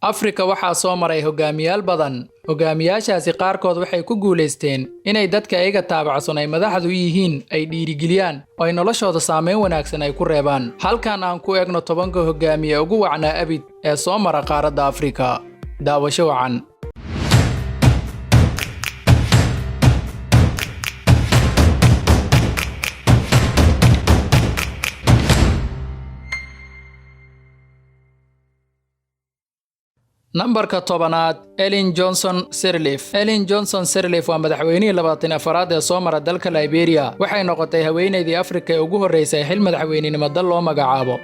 Afrika waxaa soo maray hogaamiyaal badan. Hogaamiyaashaasi qaarkood waxay ku guulaysteen inay dadka iyaga taabacsan ay madaxdu u yihiin ay dhiirigeliyaan oo ay noloshooda saameyn wanaagsan ay ku reebaan. Halkan aan ku eegno 10-ka hogaamiye ugu wacnaa abid ee soo mara qaaradda Afrika. Daawasho wacan. Nambarka 10aad, Ellen Johnson Sirleaf. Ellen Johnson Sirleaf waa madaxweynihii 24aad ee soo mara dalka Liberia. Waxay noqotay haweenaydii Afrika ee ugu horreysay xil madaxweynenimo dal loo magacaabo.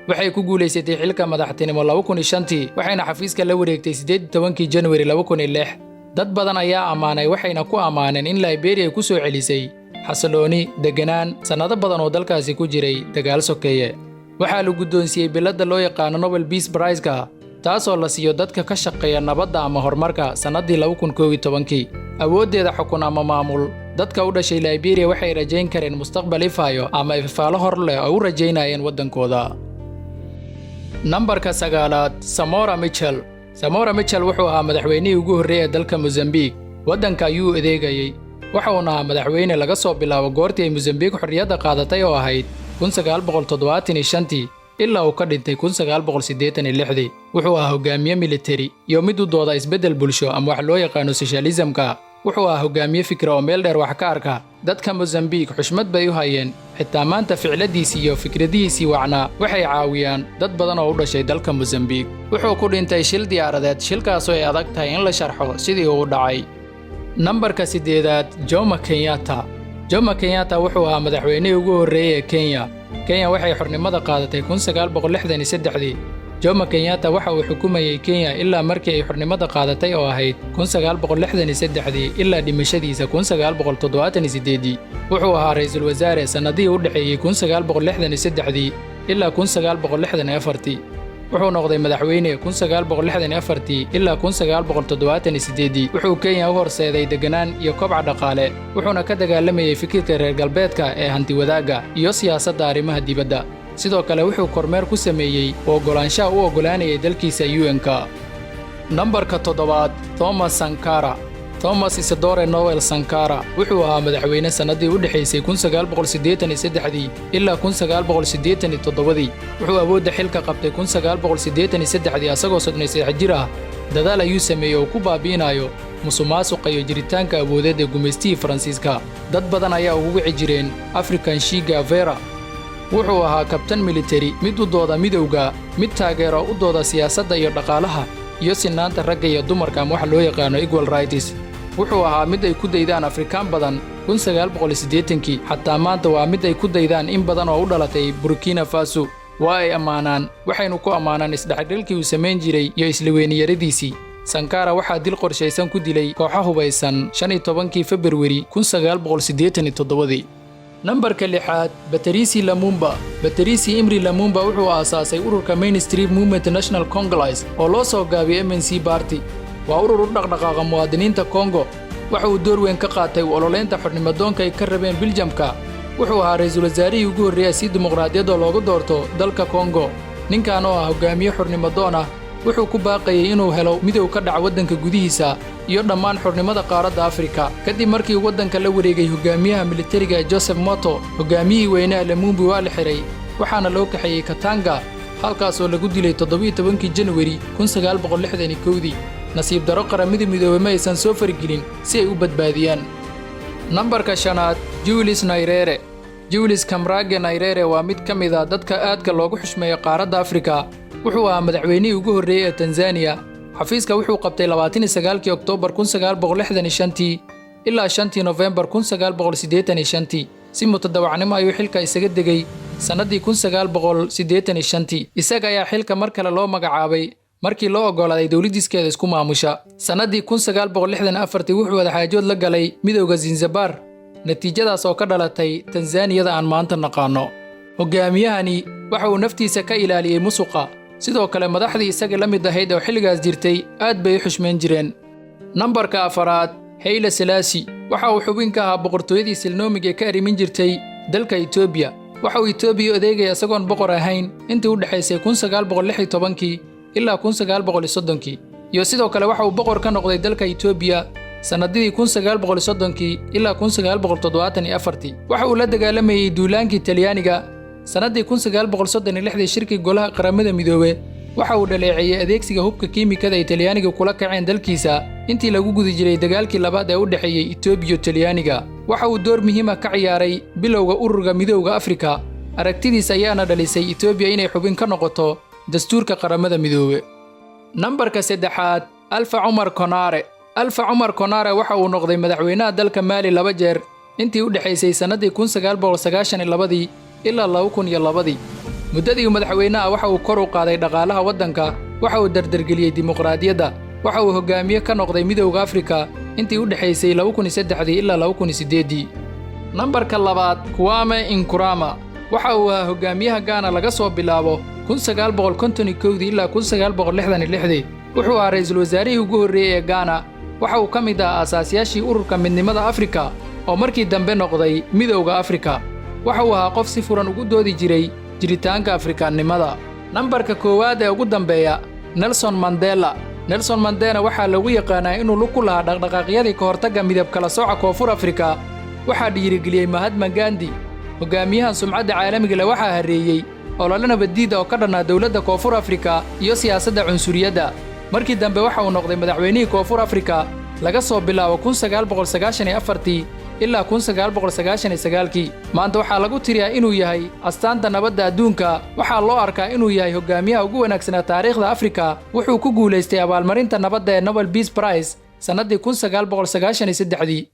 Waxay ku guulaysatay xilka madaxtinimo 2005-tii, waxayna xafiiska la wareegtay 18-kii Januari 2006. Dad badan ayaa ammaanay, waxayna ku ammaaneen in Liberia ku soo celisay xasilooni, deganaan sannado badan oo dalkaasi ku jiray dagaal sokeeye. Waxaa la guddoonsiiyey biladda loo yaqaano Nobel Peace Prize-ka, taasoo la siiyo dadka ka shaqeeya nabadda ama horumarka, sannaddii 2011-kii. Awooddeeda xukun ama maamul, dadka u dhashay Liberia waxay rajayn kareen mustaqbal ifayo ama ifafaalo hor leh oo u rajaynayeen waddankooda. Nambarka 9aad, Samora Michel. Samora Michel wuxuu ahaa madaxweynihii ugu horreeyey ee dalka Mosambiik. Waddanka ayuu adeegayey, waxa uuna ahaa madaxweyne laga soo bilaabo goortii ay Mosambiik xorriyadda qaadatay oo ahayd 1975-tii ilaa uu ka dhintay 1986-dii. Wuxuu ahaa hogaamiye militari iyo mid u dooda isbeddel bulsho ama wax loo yaqaano soshalisamka. Wuxuu ahaa hogaamiye fikra oo meel dheer wax ka arka. Dadka Mosambiik xushmad bay u hayeen. Xitaa maanta ficladiisii iyo fikradihiisii wacnaa waxay caawiyaan dad badan oo u dhashay dalka Mosambiik. Wuxuu ku dhintay shil diyaaradeed, shilkaasoo ay adag tahay in la sharxo sidii uu dhacay. Nambarka 8aad, Jomo Kenyatta. Jomo Kenyatta wuxuu ahaa madaxweynihii ugu horreeyey ee Kenya. Kenya waxay xornimada qaadatay 1963-dii. Jomo Kenyatta waxa uu xukumayey Kenya ilaa markii ay xornimada qaadatay oo ahayd 1963-dii ilaa dhimashadiisa 1978-dii. Wuxuu ahaa ra'iisul wasaare sannadihii u dhexeeyey 1963-dii ilaa 1964-tii. Wuxuu noqday madaxweyne 1964-tii ilaa 1978-dii. Wuxuu Kenya u horseeday deganaan iyo kobca dhaqaale, wuxuuna ka dagaalamayey fikirka reer galbeedka ee hantiwadaagga iyo siyaasadda arrimaha dibadda. Sidoo kale wuxuu kormeer ku sameeyey oggolaanshaha u oggolaanayay dalkiisa UN-ka. Nambarka 7aad, Thomas Sankara. Thomas Isidore Noel Sankara wuxuu ahaa madaxweyne sannaddii u dhexaysay 1983-dii ilaa 1987-dii. Wuxuu awoodda xilka qabtay 1983-dii asagoo 33 jir ah. Dadaal ayuu sameeyey oo ku baabi'inayo musuqmaasuqa iyo jiritaanka awoodeed ee gumaystihii Faransiiska. Dad badan ayaa ugu wici jireen African Che Guevara. Wuxuu ahaa kabtan militari, mid u dooda midowga, mid taageero u dooda siyaasadda iyo dhaqaalaha iyo sinaanta ragga iyo dumarka ama waxa loo yaqaano equal rights. Wuxuu ahaa mid ay ku daydaan Afrikaan badan 1980-kii. Xataa maanta waa mid ay ku daydaan in badan oo u dhalatay Burkina Faso. Waa ay ammaanaan, waxaynu ku ammaanaan isdhexgalkii uu samayn jiray iyo islaweyniyaradiisii. Sankara waxaa dil qorshaysan ku dilay kooxo hubaysan 15-kii Februari 1987-dii. Nambarka 6aad, Patrice Lumumba. Patrice Emery Lumumba wuxuu aasaasay ururka Mainstream Movement National Congress oo loo soo gaabiyey MNC Party. Waa urur u dhaqdhaqaaqa muwaadiniinta Kongo. Waxa uu door weyn ka qaatay u ololeynta xornimadoonka ay ka rabeen Biljamka. Wuxuu ahaa ra'iisul wasaarihii ugu horreeyay si dimuqraadiyadda loogu doorto dalka Kongo. Ninkan oo ah hogaamiye xornimadoon ah wuxuu ku baaqayay inuu helo midow ka dhaca waddanka gudihiisa iyo dhammaan xornimada qaaradda Afrika. Kadib markii uu waddanka la wareegay hogaamiyaha militariga Joseph Moto, hogaamiyihii weynaha Lumumba waa la xiray, waxaana loo kaxeeyey Katanga, halkaasoo lagu dilay 17-kii Januari 1961-dii. Nasiib darro, Qaramada Midoobey ma aysan soo fargelin si ay u badbaadiyaan. Nambarka 5aad, Julius Nyerere. Julius Kambarage Nyerere waa mid ka mid ah dadka aadka loogu xushmeeyo qaaradda Afrika. Wuxuu ahaa madaxweynihii ugu horreeyey ee Tanzaniya. Xafiiska wuxuu qabtay 29-kii Oktoobar 1965-tii ilaa 5-tii Nofembar 1985-tii. Si mutadawacnimo ayuu xilka isaga degay sannaddii 1985-tii. Isaga ayaa xilka mar kale loo magacaabay markii loo oggolaaday dowladdiiskeeda isku maamusha. Sannaddii 1964-tii wuxuu wadaxaajood la galay midowda Zanzibar, natiijadaas oo ka dhalatay Tanzaniyada aan maanta naqaanno. Hogaamiyahani waxa uu naftiisa ka ilaaliyey musuqa. Sidoo kale madaxdii isaga la mid ahayd oo xilligaas jirtay aad bay u xushmayn jireen. Nambarka 4aad, Haile Selassie. Waxa uu xubin ka ahaa boqortooyadii silnoomiga ee ka arrimin jirtay dalka Itoobiya. Waxa uu Itoobiya adeegaya isagoon boqor ahayn intii u dhexaysay 1916-kii ilaa 1930-kii, iyo sidoo kale waxa uu boqor ka noqday dalka Itoobiya sannadidii 1930-kii ilaa 1974-tii. Waxa uu la dagaalamayey duulaankii Talyaaniga. Sannaddii 1936-dii, shirkii Golaha Qaramada Midoobe, waxa uu dhaleeceeyey adeegsiga hubka kiimikada ay Talyaaniga kula kaceen dalkiisa intii lagu guda jiray dagaalkii labaad ee u dhexeeyey Itoobiya iyo Talyaaniga. Waxa uu door muhiim ah ka ciyaaray bilowga Ururka Midowga Afrika. Aragtidiis ayaana dhalisay Itoobiya inay xubin ka noqoto dastuurka Qaramada Midoobe. Nambarka saddexaad, Alfa Cumar Konaare. Alfa Cumar Konaare waxa uu noqday madaxweynaha dalka Maali laba jeer intii u dhexaysay sannaddii 1992-dii ilaa 2002-dii. Muddadii madaxweynaha waxa uu kor u qaaday dhaqaalaha waddanka, waxa uu dardargeliyey dimuqraadiyadda, waxa uu hoggaamiye ka noqday Midowga Afrika intii u dhexaysay 2003-dii ilaa 2008-dii. Nambarka labaad, Kwame Nkrumah. Waxa uu ahaa hoggaamiyaha Gaana laga soo bilaabo 1951-dii ilaa 1966-dii. Wuxuu ahaa ra'iisul wasaarihii ugu horreeyey ee Gaana. Waxa uu ka mid ahaa aasaasyaashii Ururka Midnimada Afrika oo markii dambe noqday Midowga Afrika. Waxa uu ahaa qof si furan ugu doodi jiray jiritaanka Afrikaannimada. Nambarka koowaad ee ugu dambeeya, Nelson Mandela. Nelson Mandela waxaa lagu yaqaanaa inuu lug ku lahaa dhaqdhaqaaqyadii ka hortagga midab kala sooca Koonfur Afrika. Waxaa dhiirigeliyey Mahatma Gandhi. Hoggaamiyahan sumcadda caalamiga leh waxaa harreeyey olole nabaddiida oo ka dhannaa dowladda Koonfur Afrika iyo siyaasadda cunsuriyadda. Markii dambe waxa uu noqday madaxweynihii Koonfur Afrika laga soo bilaabo 1994-tii ilaa 1999-kii. Maanta waxaa lagu tiriyaa inuu yahay astaanta nabadda adduunka. Waxaa loo arkaa inuu yahay hogaamiyaha ugu wanaagsanaa taariikhda Afrika. Wuxuu ku guulaystay abaalmarinta nabadda ee Nobel Peace Prize sannaddii 1993-dii.